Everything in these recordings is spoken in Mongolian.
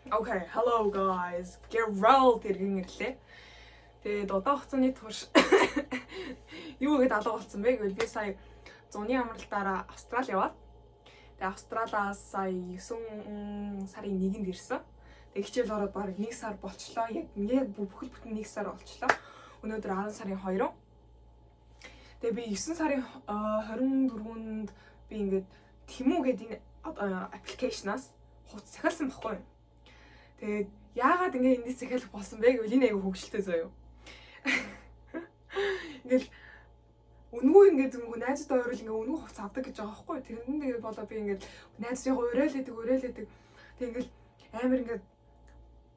Okay, hello guys. Geralt эргэн ирлээ. Тэгээд удаан хугацааны турш юу гэдээ алга болсон бэ гэвэл би сая зуны амралтаараа Австрали яваад, тэгээд Австралиас сая 9 сарын 1-нд ирсэн. Тэгээд хичээл ороод бараг 1 сар болчлоо. Яг бүхэл бүтэн 1 сар болчлоо. Өнөөдөр 10 сарын 2. Тэгээ би 9 сарын 24-нд би ингээд Temu гэдэг энэ application аас хувцас захиалсан байхгүй юу? Тэгээд яагаад ингээд эндээс захиалах болсон бэ гэвэл энэ айгүй хөгжилтэй заяа. Ингээл үнэгүй ингээд нөгөө найзуудаа уриал, ингээ үнэгүй хувцас авдаг гэж байгаа байхгүй юу? Тэрэнд тэгээд болоо би ингээд найзуудыгаа уриал идэг, уриал идэг. Тэгээд ингээл амар ингээд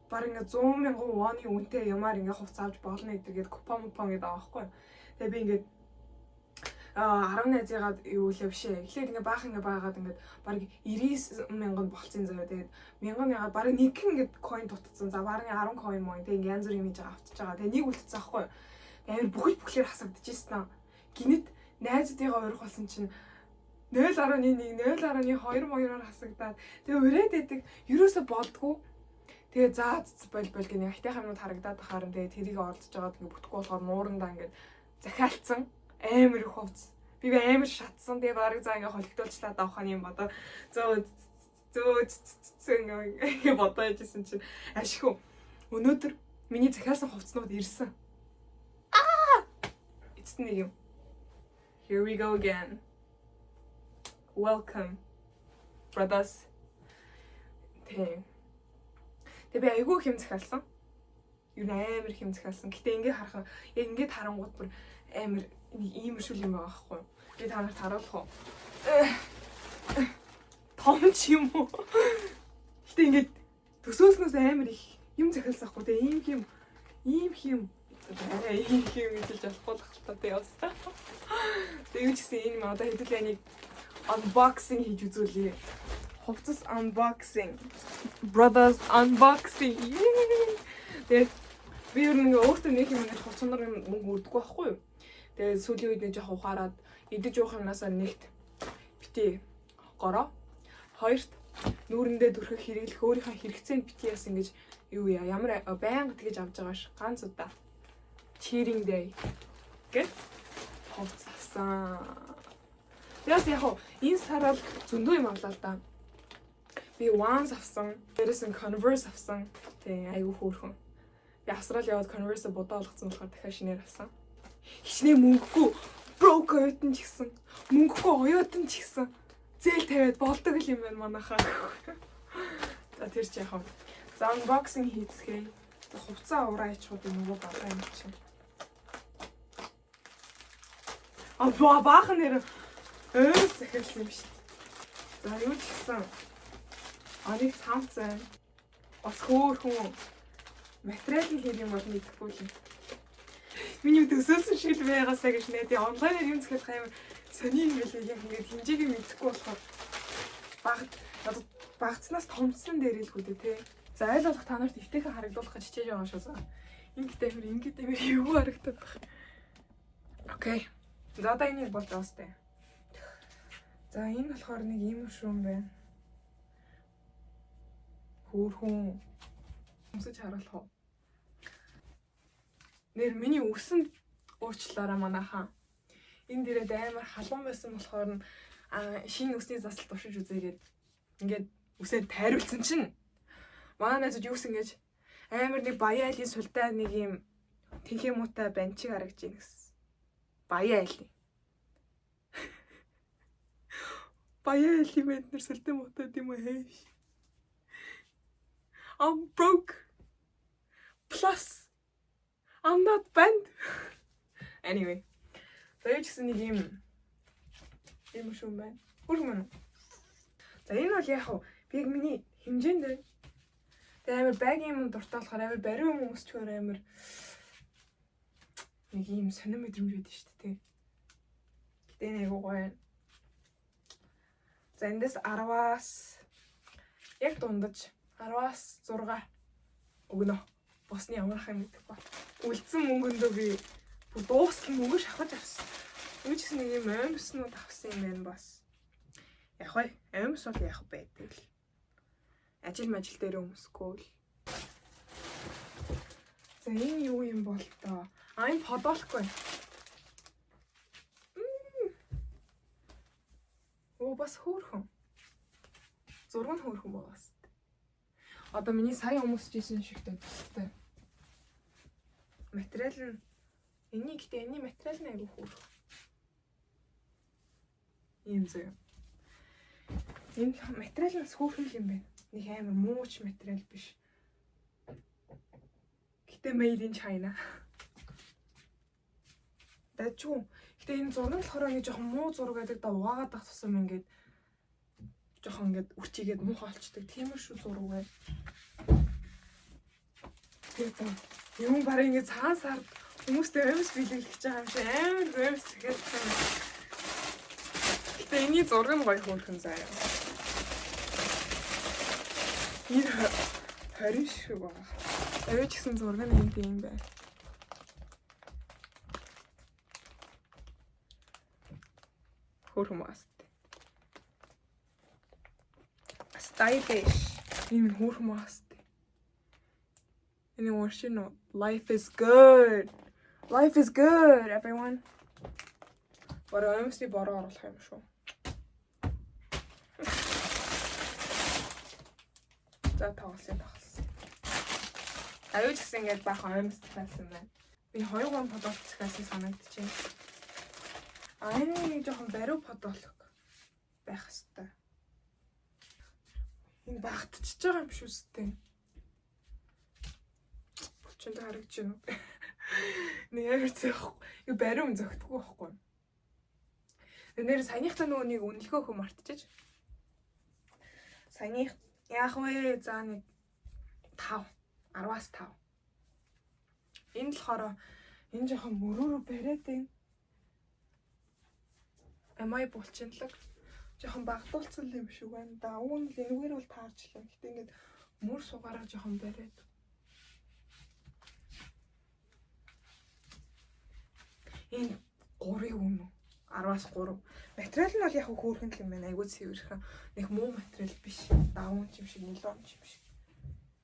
баг ингээд 100 мянган воны үнэтэй юмар ингээ хувцас авч болно гэдэг купон мупон гэдэг байгаа байхгүй юу? Тэгээд би ингээд 10 найзыгаа юу лээ биш ээ. Эхлээд ингээ баахан ингээ байгаад ингээд баг 99 мянган болцсон заяа. Тэгээд мянган ягаад баг нэг ингээд coin дутцсан. За, баг 10 coin мөн. Тэгээд ингээ янз бүрийн юм хийж байгаа, автчихж байгаа. Тэгээд нэг үлдсэн аахгүй юу. Тэгээд амар бүхэл бүхлээр хасагдчихсэн аа. Гинэт найзуудыгаа урих болсон чинь 0.1, 0.2 моёроор хасагдаад, тэгээ ураад идэг. Ерөөсө болдгоо. Тэгээ заа бол бол гэх нэг айтайхан юмнууд харагдаад ахаар нь тэгээ тэрийг оролдож байгаад ингээ бүтэхгүй болохоор нуурандаа ингээ захиалцсан амар их хувцас. Би амар шатсан. Тэгээ бараг заа ингээ холигдуулчлаа давхааны юм бодоо. Зөө зөө зөө ингээ бодоо яжсэн чинь ашиггүй. Өнөөдөр миний захиалсан хувцснууд ирсэн. Аа! Эцэст нэг юм. Here we go again. Welcome, brothers. Тийм. Тэгээ би айгүй их юм захиалсан. Юу н амар их юм захиалсан. Гэтэ ингээ харах, яг ингээд харангууд бүр амар нэг иймэршүүл юм байгаа байхгүй юу? Би та нарт харуулах уу? Том ч юм уу? Гэтэ ингээд төсөөснөөс амар их юм захиалсан байхгүй. Тэгээ ийм юм, ийм юм, арай ийм юм гэж болохгүй л хальтаа тэгээ бас. Тэгээ юу ч гэсэн энэ юм одоо хэдүүлээ нэг unboxing хийж үзүүлье. Хувцас unboxing. Brothers unboxing. Тэгээд би ер нь ингээ өөртөө нэг юм нэг хувцснаар юм мөнгө өрдөггүй байхгүй юу? Тэгээд сүүлийн үед нэг жоох ухаарад идэж уух юмнасаа нэгт бити гороо. Хоёрт нүүрэндээ түрхэх, хэрэглэх өөрийнхөө хэрэгцээнд бити яасан гэж юу яа ямар байнга тэгэж авч байгаа ш. Ганц удаа cheating day гэт хувцас авсан. Тэгээс яг хуу энэ сараар зөндөө юм авлаа л да. Би Vans авсан. Дээрээс нь Converse авсан. Тэг айгүй хөөрхөн. Би Австрали яваад Converse будаа болгоцсон болохоор дахиад шинээр авсан. Хичнээн мөнгөгүй broke оюутан ч гэсэн, мөнгөгүй оюутан ч гэсэн зээл тавиад болдог л юм байна манайхаа. За, тэр чи яг. За, unboxing хийцгээе. Хувцас ураа ичхүүд нөгөө бага юм чинь. А баахан нэр өөр захиалсан юм шүү дээ. За, юу ч гэсэн аныг цамц байна. Бас хөөхөн материал нь хэр юм бол мэдэхгүй л юм. Миний төсөөсөн шиг л байгаасаа гэж нэ. Тэгээ онлайнаар юм захиалах амар сони юм билээ. Яг ингээд хэмжээг нь мэдэхгүй болохоор баг одоо багцнаас томцсон дээр илгүү дээ, тий. За, айл болох та нарт эвтэйхэн харагдуулах гэж хичээж байгаа шүү. За. Ингээд амар, ингээд амар юу харагдаад байна. Okay. За, одоо энийг болж байгаа сте. За, энэ болохоор нэг ийм шүүм байна. Хөөхөн өмсөж харуулах уу? Нэр миний үсэнд уучлаарай, манайхаа. Энэ дээрээ амар халуун байсан болохоор нь шинэ үсний заслалт туршиж үзээгээд ингээд үсээ тайруулсан чинь манай найзууд юу гэсэн гэж амар нэг баян айлын сулдаа нэг юм тэнхээ муутай банчиг харагдаж байна гэсэн. Баян айлын. Баян айлын банд нар сулдаа муутай юм уу хайш. I'm broke. Plus I'm not band. Anyway. За, юу ч гэсэн нэг юм юм шүү байна. Хүрх мөн. За, энэ бол яг хав би яг миний хэмжээнд байна. Тэгээ амар baggy юм дуртай болохоор амар бариу юм өмсчхөөр амар нэг юм сонин мэдрэмж байдаг шүү дээ. Гэтэ энэ айгуу гоё байна. За, эндээс 10-аас яг дундаж 10-аас 6 өгнө. Босны ямар хаа мэдэхгүй. Үлдсэн мөнгөндөө би бүр дуустал мөнгө шавхаж авсан. Юу ч гэсэн нэг юм оймснууд авсан юм байна бас. Яг бай. Оймс бол яг байдаг л. Ажил мажил дээр өмсөхгүй л. За, энэ юу юм бол тоо? А, энэ футболка байна. Оо, бас хөөрхөн. Зураг нь хөөрхөн байгаас. Одоо миний сая өмсөж исэн шигтэй төстэй. Материал нь энэний, гэтээ энэний материал нь айгүй хөөрхөн. Ийм зөө. Энэ материал нь бас хөөрхөн юм байна. Нэг амар мууч материал биш. Гэтэ made in China. Дажгүй. Гэтэ энэ зураг нь болохоор ингэ жоохон муу зураг байдаг да, угаагаад ах тусам ингээд жоохон ингээд үрчигээд муухай болчдөг. Тиймэрхүү зураг байна. Тэгээд юм бараг ингэ цагаан сард хүмүүстэй өмс бэлэглэж байгаа юм шиг амар өмс захиалсан. Гэтэ энэний зураг нь гоё хөөрхөн заяа. Энэ 20 шиг байгаа. Аваач гэсэн зураг нь энд юм байна. Хөөрхөн бас. Stylish. Энэ хөөрхөн бас. Энэ уншин уу? Life is good. Life is good, everyone. Бороо өмсний бороо оруулах юм шүү. За, тоглосон тоглосон. Аюу ч гэсэн ингээд баахан оймс захиалсан байна. Би 2 3 футболк захиалсан санагдчихэв. А, энэ нэг жоохон бариу футболк байх хэвээр. Энэ багтчихж байгаа юм шүү дээ. Булчинд харагдаж байна уу? Нэг амар зөөх. Юу, бариу юм зөгтөхгүй байхгүй. Нэр саяныхтай нөгөө нэг үнэлгөө хөө мартчихэж. Саяных яах вэ? За, нэг 5, 10-аас 5. Энэ болохоор энэ жоохон мөрөөрөө бариад байна. Амай булчинлаг жоохон багтуулсан юм шиг байна. Давуу нь л энэгээр бол таарчлаа. Гэтэ ингээд мөр сугаараа жоохон бариад. Энэ 3-ыг өгнө. 10-аас 3. Материал нь бол яг хөөрхөн л юм байна. Айгуу цэвэрхэн. Нэг муу материал биш. Давуун юм шиг, нилон юм шиг.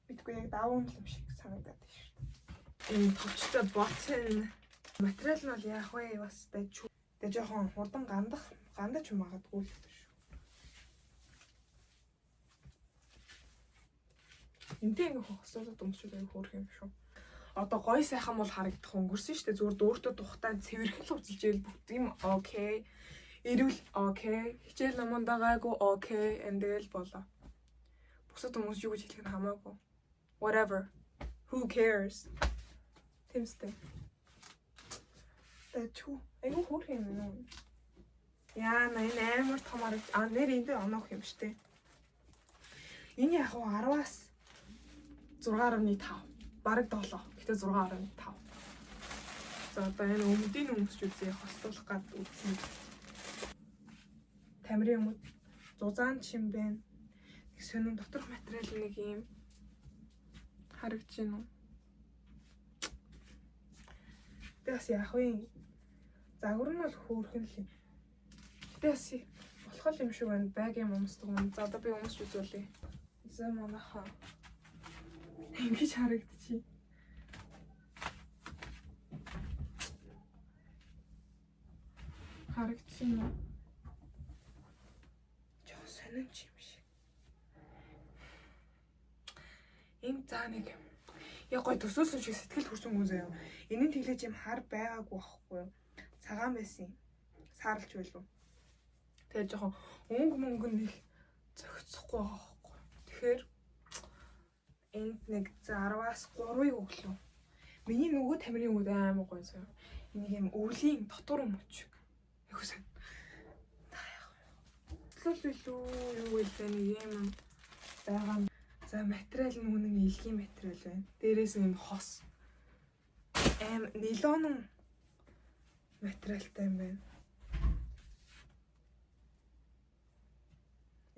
Мэдгүй, яг давуун юм шиг санагдаад байна шүү дээ. Энэ товчтой button материал нь бол яах вэ? Бас дайчгүй. Тэгээ жоохон хурдан гандах, гандаж магадгүй л гэдэг шүү. Энтэй ингээ хосуулаад өмсчүүл аяг хөөрх юм шүү. Одоо гой сайхан бол харагдах өнгөрсөн шүү дээ. Зүгээр дүүртэ тухтай цэвэрхэн л үзэлж ийл бүгд юм okay. Эрүүл okay. Хичээл номондоо гайгүй okay. And тэгэл болоо. Бусад хүмүүс юу гэж хэлэх нь хамаагүй. Whatever. Who cares? Тэмстэй. Тэчүү. Айгу хөөрх юм уу? Яа, энэ амар том харагд. А, нэр энэ дээр оноох юм штэ. Энэ яг уу 10-аас 6.5. Бараг 7. Гэтэ 6.5. За, одоо энэ өмдийн өмсч үзье. Хостуулах гад үзсэн. Тамирын өмд зузаан чим байна. Нэг сонин доторх материал нэг юм харагдаж байна уу? Гэтэ бас яах вэ? Загвар нь бол хөөрхөн л юм. Гэтэ бас болох юм шиг байна. Баг юм өмсдөг юм. За, одоо би өмсч үзүүлье. За, манайхаа. Ингэж харагдчих. Харагдчих юм уу? Жоо сонин ч юм шиг. Энэ за нэг яг гой төсөөсөн шиг сэтгэл хүрсэнгүй заяа. Энэ нь тэглэж юм хар байгаагүй байхгүй юу? Цагаан байсан юм. Саарлж байлуу. Тэгээ жоохон өнгө мөнгө нэг зохицохгүй байгаа байхгүй. Тэгэхээр энд нэг за 10-аас 3-ыг өглөө. Миний нөгөө тамирын өмд амар гоё заяа. Энийг юм өвлийн дотор өмч. Айгуу сайн. Та яах вэ? Төлөл билүү юу вэ, нэг юм байгаа. За, материал нь үнэн илгийн материал байна. Дээрээс нь энэ хос. Аим нилон материалтай юм байна.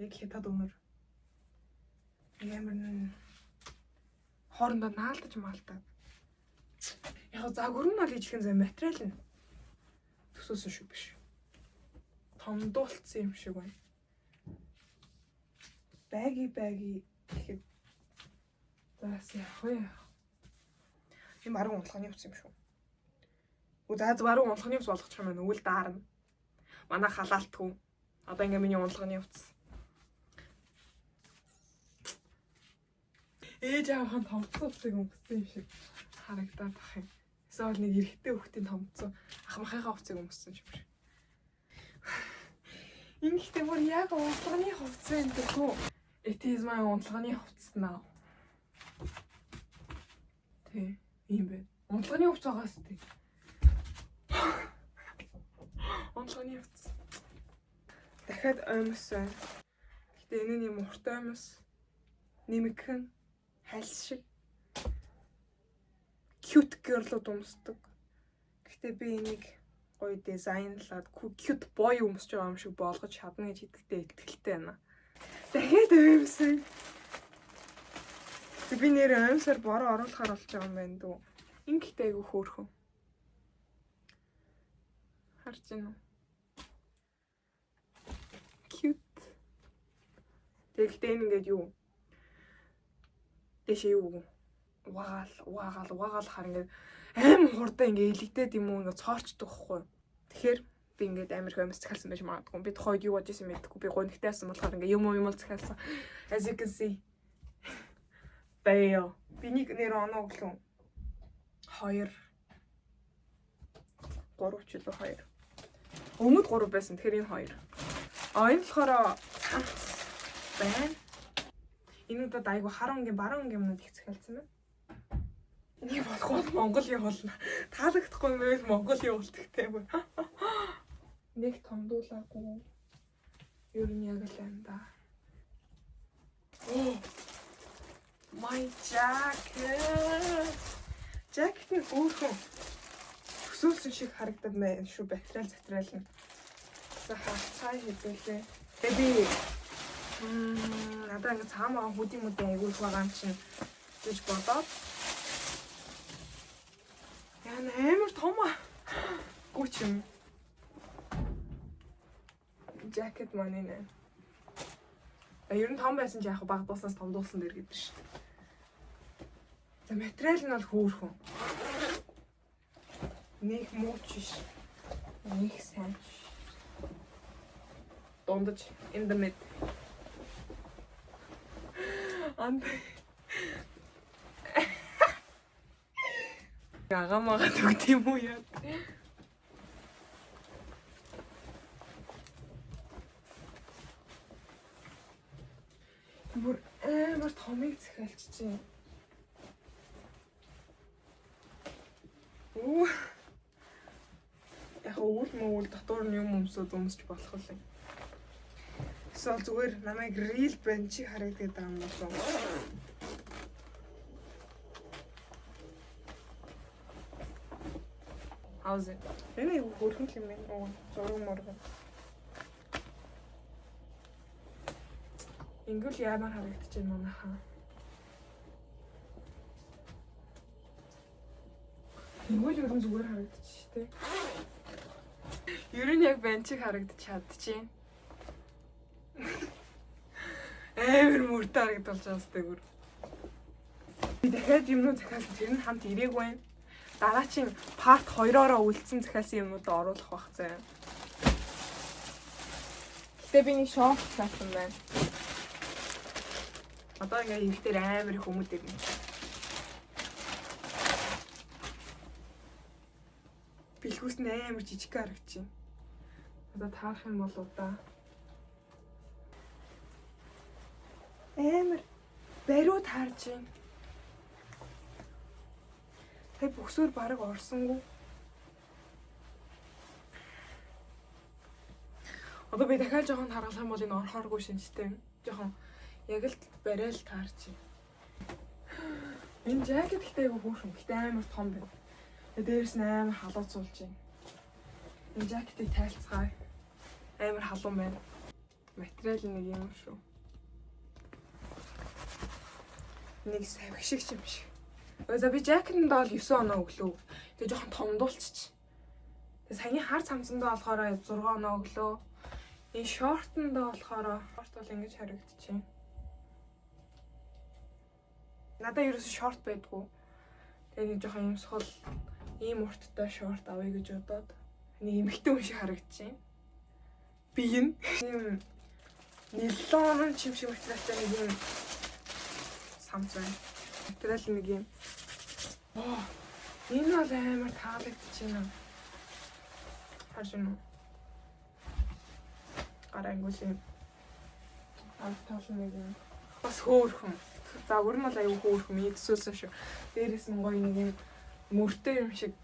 Яг хятад өмөр. Ямар нэг хоорондоо наалдаж маалтаад. Яг загвар нь бол ижихэн зэ, материал нь төсөөсөн шүү биш. Томдуулсан юм шиг байна. Baggy, baggy. Тэгэхэд заас яах вэ? Энэ баруун унтлагын хувцас юм шүү. Үгүй за баруун унтлагын хувцас болгочих юм байна. Үл даарна. Манай халаалтгүй. Одоо ингээ миний унтлагын хувцас. Ээж аавынхаа томцсон хувцсыг өмссөн юм шиг харагдаад ах юм. Эсвэл нэг эрэгтэй хүүхдийн томцсон ах махынхаа хувцсыг өмссөн юм шиг. Ингэхдээ бүр яг унтлагын хувцас юм дэрхүү. It is my унтлагын хувцас now. Тэ, ийм байна. Унтлагын хувцас байгаас тий. Унтлагын хувцас. Дахиад оймос байна. Гэтэ энэ нь юм урт оймос. Нэмэгхэн хальс шиг cute girl-ууд өмсдөг. Гэтэ би энийг гоё дизайнлаад cute boy өмсөж байгаа юм шиг болгож чадна гэж итгэдэг итгэлтэй байна. Дахиад оймсон. Тэг би нэр оймсоор бороо оруулахаар болж байгаа юм байна дүү. Ингэхдээ айгүй хөөрхөн. Харж байна уу? Cute. Тэгэхдээ энэ ингээд юу? Дэшээ юу? Угаагаал, угаагаал, угаагаал хаар ингээд аим хурдан ингээд элэгдээд юм уу ингээд цоорчдөг байхгүй юу? Тэгэхээр би ингээд амар их амьс захиалсан байж магадгүй. Би тухайд юу бодож исэн мэдэхгүй. Би гонигтай байсан болохоор ингээд юм уу юм л захиалсан. As you can see. Бэё. Би нэг нэр оноо өглөө. 2 3 ч үлээ 2. Өмнөд 3 байсан. Тэгэхээр энэ 2. А энэ болохоор цамц байна. Энэ удаад айгу хар өнгийн баруун өнгийн юмнууд их захиалсан байна. Нэг болох бол Монгол явуулна. Таалагдахгүй юм байвал Монгол явуулдагтай бүр. Нэг томдуулаагүй. Ер нь яг л байна да. Оо. My jacket. Jacket нь өөрхөн төсөөлсөн шиг харагдаад байна шүү. Материал затрал нь. За хацаа хэдүүлээ. Тэгээ би надаа ингэ цаамаа хөдийн мүдэн айгуулх байгаа юм чинь гэж бодоод яа амар том аа. Гүч юм. Jacket маань нэ. А ер нь том байсан ч яг баг дууснаас томдуулсан дэр гэдэг шүү дээ. За материал нь бол хөөрхөн. Нэг муу ч биш. Нэг сайн ч. Дундаж in the mid. Анд. Агамага төгт юм уу яа. Бүр амар томыг захиалчихжээ. Үу. Яг өвөл мөвөл дотор нь юм өмсөд өмсч болох л юм. Эсвэл зүгээр намайг real банд шиг харагдаад байгаа юм болов уу? How's it? Энэ айгу хөөрхөн л юм байна. Оо, зураг мураг. Ингүүл ямар харагдаж байна манайхаа. Ингүүл ер нь зүгээр харагдчих шүү дээ. Ер нь яг банчиг харагдаж чадчихээн. Амар мөртөө харагдуулж байгаа сте бүр. Би дахиад юмнууд захиалсан тэр нь хамт ирээгүй байна. Дараагийн part 2-оороо үлдсэн захиалсан юмнуудаа оруулах байх заяа. Гэтэ би нэг шорт захиалсан байна. Одоо ингээ энэ дээр амар их өмд ирнэ. Бэлхүүс нь амар жижиг харагдчихэв. Одоо таарах юм болоо да. Амар бариу таарж байна. Тэг бөхсөөр бараг орсонгүй. Одоо би дахиад жоохон харгалах юм бол энэ орохооргүй шинжтэй. Жоохон яг л барайл таарч байна. Энэ жакет гэхдээ айгүй хөөрхөн. Гэтэ амар том байна. Тэгээ дээрэс нь амар халууцуулж байна. Энэ жакетыг тайлцгаая. Амар халуун байна. Материал нэг юм шүү. Нэг савх шиг юм шиг. За би жакетанд бол 9 оноо өглөө. Тэгээ жоохон томдуулчих. Тэгээ саяны хар цамцандаа болохоор 6 оноо өглөө. Энэ шортондоо болохоор шорт бол ингэж харагдчихэв. Надаа ерөөсө шорт байдгүй. Тэгээ нэг жоохон юм сул ийм урттай шорт авъя гэж бодоод нэг эмэгтэй хүн шиг харагдчихээн. Би энэ ийм нилон чим шиг материалтай нэг юм самц байна. Материал нэг юм. Оо, энэ бол амар таалагдчихээн. Харж байна уу? Гараа ангуул юм. Ард тал нэг юм. Бас хөөрхөн. Загвар нь бол аюу хөөрхөн. Миний төсөөлсөн шүү. Дээрээс нь гоё нэг юм мөртэй юм шиг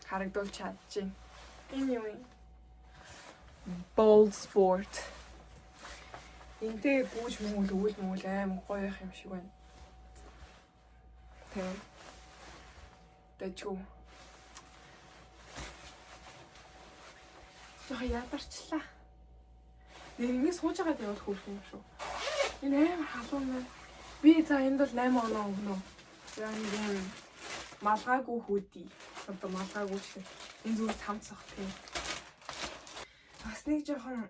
харагдуулж чадчихээн. Энэ юм юм. Bold sport. Энтэй гүүж мөнгөл өвөл мөнгөл аим гоё их юм шиг байна. Тэ. Дэжүү. Жохо ядарчлаа. Нэг ингэ сууж байгаа байвал хөөрхөн юм шүү. Энэ амар халуун байна. Би за энд бол 8 оноо өгнө. За нэг юм малгайгүй hoodie. Одоо малгайгүй шиг. Энэ зүгээр цамцах тийм. Бас нэг жоохон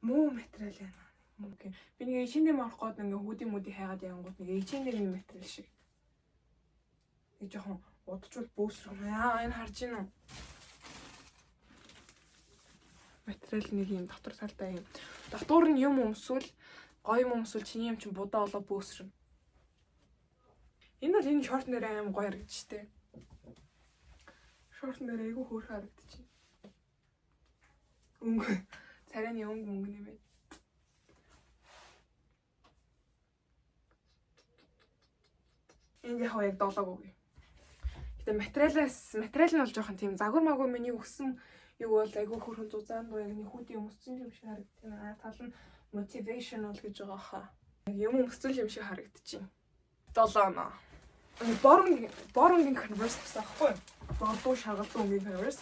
муу материал байна. Муу гэх. Би нэг H&M орох гээд ингээ hoodie мүди хайгаад янгууд нэг H&M-ийн материал шиг. Нэг жоохон удчвал бөөсрөх. Яа, энэ харж гин үү? Материал нэг юм дотор талдаа юм. Дотор нь юм өмсвөл гоё юм өмсвөл чиний юм чинь будаа болоо бөөсрөн. Энэ бол энэ шорт нэр аим гоё харагдчихтэй. Шорт нэр айгүй хөөрхөн харагдчих. Өнгө царайны өнгө мөнгө нэмээд. Энд яг яг долоог үгүй. Гэтэ материал нь бол жоохон тийм загвар магвар миний өгсөн юу бол айгүй хөөрхөн зузаан дуу яг нэг hoodie өмссөн юм шиг харагдчих. Аа тал нь motivational гэж байгаа хаа. Юм өмссөн юм шиг харагдчих. 7 оноо. Боронгийн Converse авсан аахгүй юу? Бордоо шаргалдуу өнгийн Converse.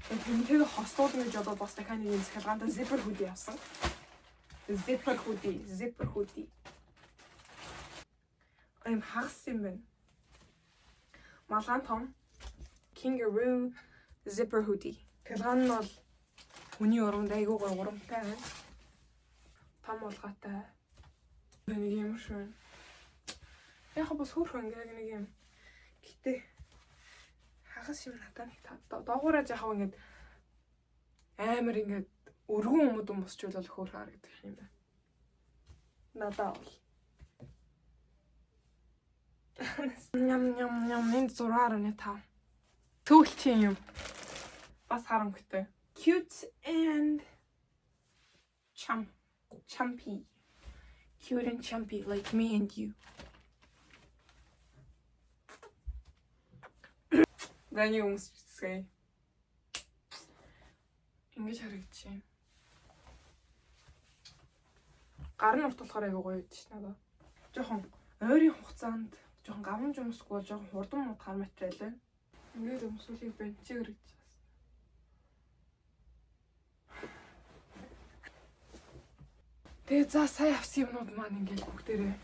Тэрнтэйгээ хостуулна гэж бодоод бас дахиад нэг юм цахилгаантай zipper hoodie авсан. Zipper hoodie, zipper hoodie. Айм хагас юм байна. Малгаан том kangaroo zipper hoodie. Цахилгаан нь бол хүний уранд айгүй гоё урамтай байна. Том улгаатай. Нэг юм шүү. Яг бас хөөрхөн ингээ нэг юм. Гэтэ хагас юм надад нэг доогуураа жахав ингээд амар ингээд өргөн өмд өмсчүүл бол хөөрхөн харагдах юм байна. Надад бол. Ням ням ням энд 6.5. Төвлчийн юм. Бас харамгтай. Cute and chumpy. Cute and chumpy like me and you. Дани өмсчихсэй. Ингэж харагдчихээн. Гар нь урт болохоор айгүй гоё байдаг ш надад. Жохон ойрын хугацаанд жоохон гавамж өмсөхгүй бол жоохон хурдан муудахар материал байна. Ингээд өмсвөлийг бэнчиг харагдчихсан. Тэгээ за сая авсан юмнууд маань ингээд бүгдээрээ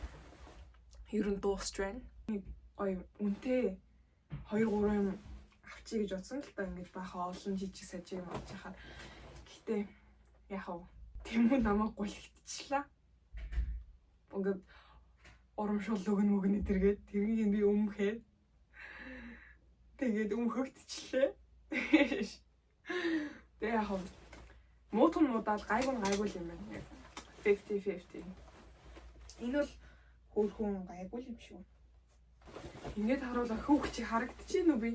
ер нь дуусч байна. Нэг гоё үнэтэй 2-3 юм авчий гэж бодсон л та ингээд баахан олон жижиг сажиг юм авч яхаар. Гэтэ яхав Тэмүүн намайг гулигдчихлаа. Ингээд урамшуул өгнө мөгнө тэргээд тэрнийг би өмхээд тэгээд өмхөгдчихлээ. Тэгээ яг муутхан муудаал гайгүй гайгүй юм байна. 50-50. Энэ бол хөөрхөн гайгүй юм шиг. Ингээд харуулаа хөөх чи харагдчихэв үү би?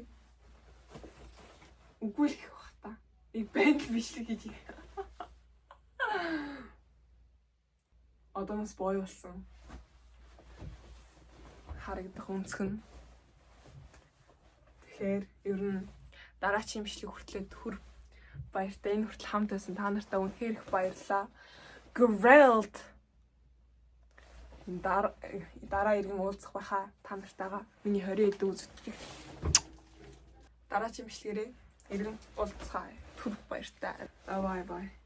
Үгүй л гэх бах та. Нэг банд бичлэг хийж. Одоо нас бой болсон. Харагдах өнцгөн. Тэгэхээр ер нь дараагийн бичлэг хүртлээр түр баяртай. Энэ хүртэл хамт байсан та нартай үнэхээр их баярлалаа. Grilled дараа иргэн уулзах байхаа та нартайгаа миний 20 эд үзэгдчих. Дараагийн бичлэгээрээ иргэн уулзцгаая. Түр баяртай. Bye bye.